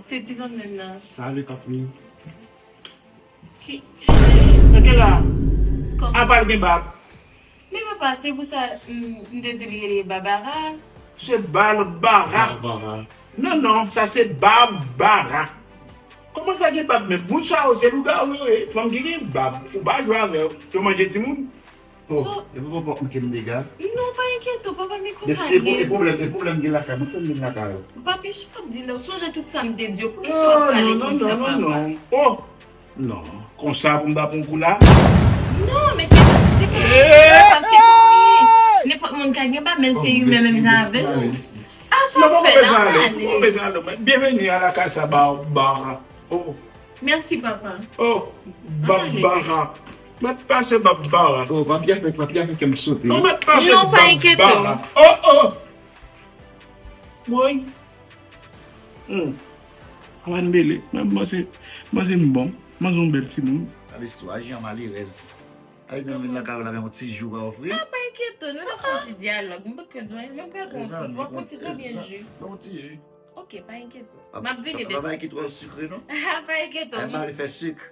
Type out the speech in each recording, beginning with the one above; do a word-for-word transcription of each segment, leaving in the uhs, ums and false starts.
Se ti zanmi m nan. Salut, papi. Ki- Mete la. Kòman? Apa l gen bab? Men papa, se pou sa m, m te di li rele Babara. Se Balbara. Barbara. Non, non, sa se Babara. Kòman sa gen bab menm? Moun sa yo se lougawou yo ye. Fanm ki gen bab, ou pa jwe avè yo. Yo manje timoun. Oh, e pou papa m ke m dega. Non, pa enkyete w, papa, men konsa Besti, e pou- e ye. pwoblèm, e pwoblèm gen lakay mwen, fè m vin lakay ou. Papi, chak ap di lè, w sonje tout sa m te di w, poukisa w ap Oh, pale non, non, konsa, non, non, papa? non. Oh, non. Konsa pou m pa pran kou la? Non, men se pa, se pa, se pa, se pa anyen. Nenpòt moun ka gen bab, men se imen menm jan avè nou. A sa Non, w pa fè bezwen la, ale. ale. Pa bezwen ale. Bienvenue à la casa Barbara. Oh, Mèsi, papa. oh, Barbara. Mèt pase Barbara. Oh, papi a fè, papi a fè kè m sote. Non, mèt pase Non, pa enkyete w. Barbara. Oh, oh. Woy. Hmm. Avan mele. Mwen panse, panse m bon. Mwen se yon bèl timoun. Abestwa, aji an malerèz. Aji an vin lakay ou la, men yon ti jou pa ofri. Ah, pa enkyete w, nou te fè yon ti dyalòg. M pa t konn di w anyen, men m pral pran yon ti, w ap pran yon ti, pran byen ji. Pran yon ti ji. Ok, pa enkyete w. M ap vini, Papa besi. Ki twò sikre, non? Pa enkyete Ay, m pa w. Vle fè sik.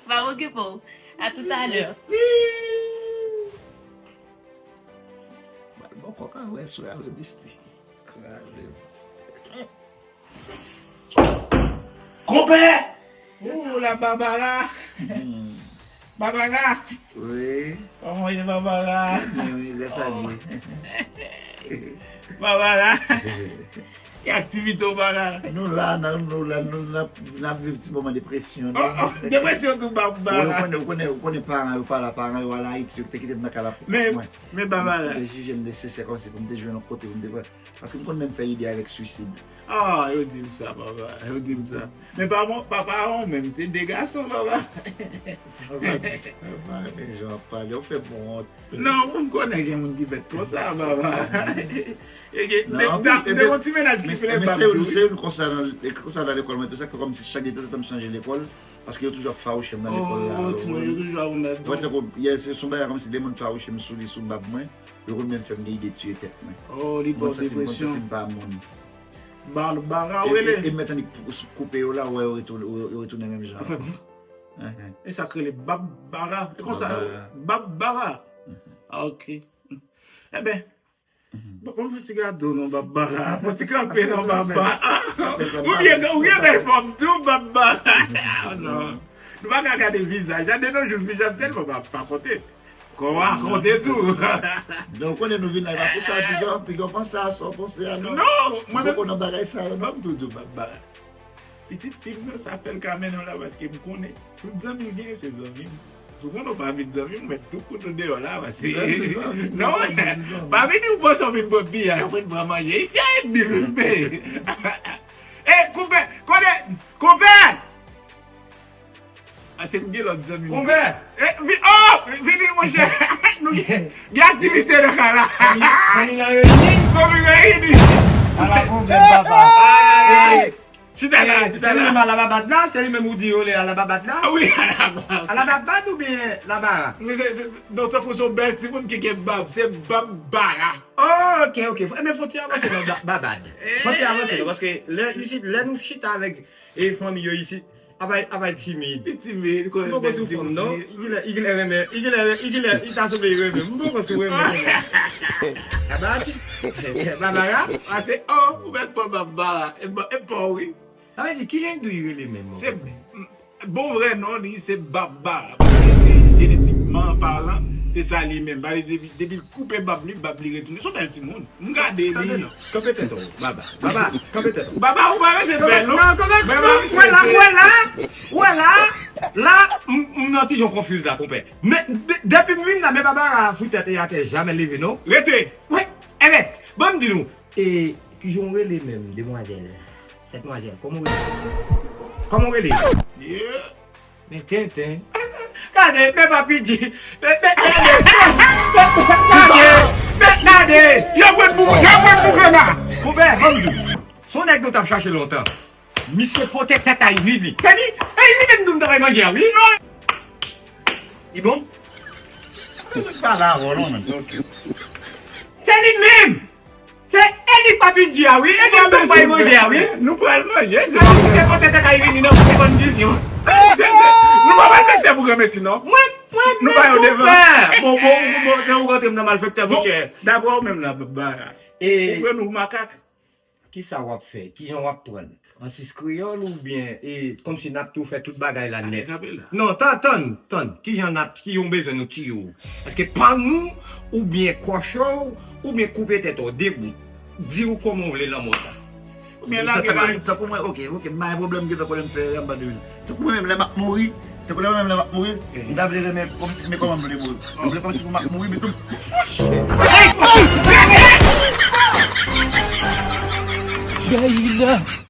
Pa okipe w. A tout à l'heure. Bal bon kòk a wè sou a wè besti. Kraze. Konpè! Ou la Barbara! Barbara! Wi. Kòman w ye Barbara? Byen, wi, grâce à Dieu. Barbara! Ki aktivite w Barbara? Nou la, nan, nou la, nou n ap, n ap viv ti moman depresyon. Oh, oh, depresyon tou Barbara. Ou konnen, ou konnen, ou konnen paran yo pa la, paran yo al Ayiti, yo te kite m nan kay la pou Men, mwen. men Barbara. Te jije m nesesè kòmsi pou m te jwenn yon kote pou m te pran. Paske m konn menm fè ide avèk swisid. Ah, yo di m sa, papa. Yo di m sa. Men pa bon, papa a ou menm, se de gason, papa. Papa, papa, men jan ap pale, ou fè m wont. Non, pou m konnen gen moun ki fèt konsa, papa. E gen, Non, de, anpil, de, epi- de yon ti mennaj ki Men fle men bab se youn, tou, se youn konsa nan, e konsa nan lekòl mwen, tou sa, kòmsi chak de tan zan tan m chanje lekòl, paske yo toujou ap fawouche m nan lekòl la. Oh, ti moun yo toujou ap met. Mwen tankou, yè, se son bagay kòmsi de moun fawouche m sou li, sou bab mwen, yo konn menm fè m gen ide tiye tèt mwen. Oh, li pran Mwen santi, mwen santi depresyon. M pa moun. Barbara, E, ou rele? e, e mèt annik pou- koupe yo la, ou wè yo retounen, yo retounen menm jan. Enhen. E sa k rele Barbara. E konsa, Barbara. Barbara. Ah, ok. Eben, bon, bon, fè ti gade w non, Barbara. Fè ti kanpe non, Barbara. Ah, ou byen, ou byen bèl fòm tou, Barbara. Ah, non. Nou pa ka gade vizaj la, de nos jours, vizaj tèlman pa, pa konte. Kò a konte tou. Donk, ou konnen nou vin la, e pa pou sa, piga, piga w panse a sa w panse a, non. Non, mwen menm, Poko nan bagay sa yo, non. Barbara. Pitit fi m nan, sa fè l ka mennen w la, paske m konnen tout zanmi l genyen, se zanmi m. Sou konnen w pa vin zanmi m, mwen tou kout ou deyò la, paske. Zanmi, zanmi, Non, zanmi, zanmi. Pa vin ou panse w vin pran piyay, ou vin pran manje. Isi a e bil ou peye. E, konpè, konnen, konpè! A, se m gen lòt zanmi. Konpè! E, vi, oh! Vini, monchè! Nou gen, gen aktivite nan kay la. Fanmi nan reyini. Fanmi reyini. Ala pwoblèm, papa. Ay, ay, ay. Chita la, chita la. Se li menm Alababad la? Se li menm ou di yo le Alababad la? Ah wi, Alababad. Alababad oubyen Labara? Men se, se, non, tankou se yon bèl timoun ki gen bab. Se Bab Bara. Oh, ok, ok. Enben, fò ti avanse nan ba- Babad. Fò ti avanse non, paske lè, isit, lè nou chita avèk e fanmi yo isit, apay, apay timid. Li timid, konnen. M poko sou fanm, non. Li genlè, li genlè renmen, li genlè, li genlè, li ta sanble li renmen. M poko sou renmen. Babad? Babara? A se, oh, ou mèt pran Babara. E pa, e pa, wi. Sa vle di, kijan li dwe rele menm? Se, bon vrè non li, se Babara. Paske se jenetikman palan, se sa li menm. Pale depi, depi l koupe bab li, bab li retounen. Se yon bèl timoun. M gade li. Kanpe tèt ou, Baba. Baba, kanpe tèt ou. Baba, ou pa rete bèl, non. Non, kanpe, non, wè la, wè la, wè la, la, m, m nan ti jan konfiz la, konpè. Men, de- depi m vin la, men Baba la fou tèt e atè, jamè leve, non. Rete. Wi, enben, ban m di nou, e, kijan w rele menm, demwazèl? Sèt mwazèl, kòman w rele? Kòman w rele? Yeah. Men tenten. Gade, men papi di. Men, men, gade. Men, gade. Men, gade. Yo pran pou, yo pran pou kana. Konpè, ban m di w. Se yon nèg nou t ap chache lontan. Misye pote tèt a Inid li. Se li? E Inid menm nou t ap manje a, wi. Li bon? Ou pa la avè w non, men. Ok. Se li menm. Se Eli k pa vin di a wi, Eli ap bay manje a wi. Nou pral manje. Se kontan kaka vini nan kondisyon. Nou pa malfektè pou granmesi non. Mwen, mwen, Nou pa yo devan. Bon, bon, bon, se ou rantre m nan malfektè, monchè. Dabò ou menm la, ba. E Ou pran nou makak. Kisa w ap fè? Kijan w ap pran? An sis kreyòl oubyen e kòmsi n ap tou fè tout bagay la nèt? Kanpe la. Non, tann, tann, tann. Kijan n ap, ki yon bezwen nou tiye w? Èske pann ou, oubyen kòche w, oubyen koupe tèt ou, de bout. Di w kòman w vle lanmò sa. Oubyen Sa lage ta bay. pa- Tankou mwen, ok, ok, m pa gen pwoblèm gen tan pwoblèm fè anba de mil. Tankou mwen menm lè m ap mouri, tankou lè mwen menm lè m ap mouri, m ta vle renmen kòmsi men kòman m vle mouri. M vle kòmsi pou m ap mouri, men tou. Gaïla.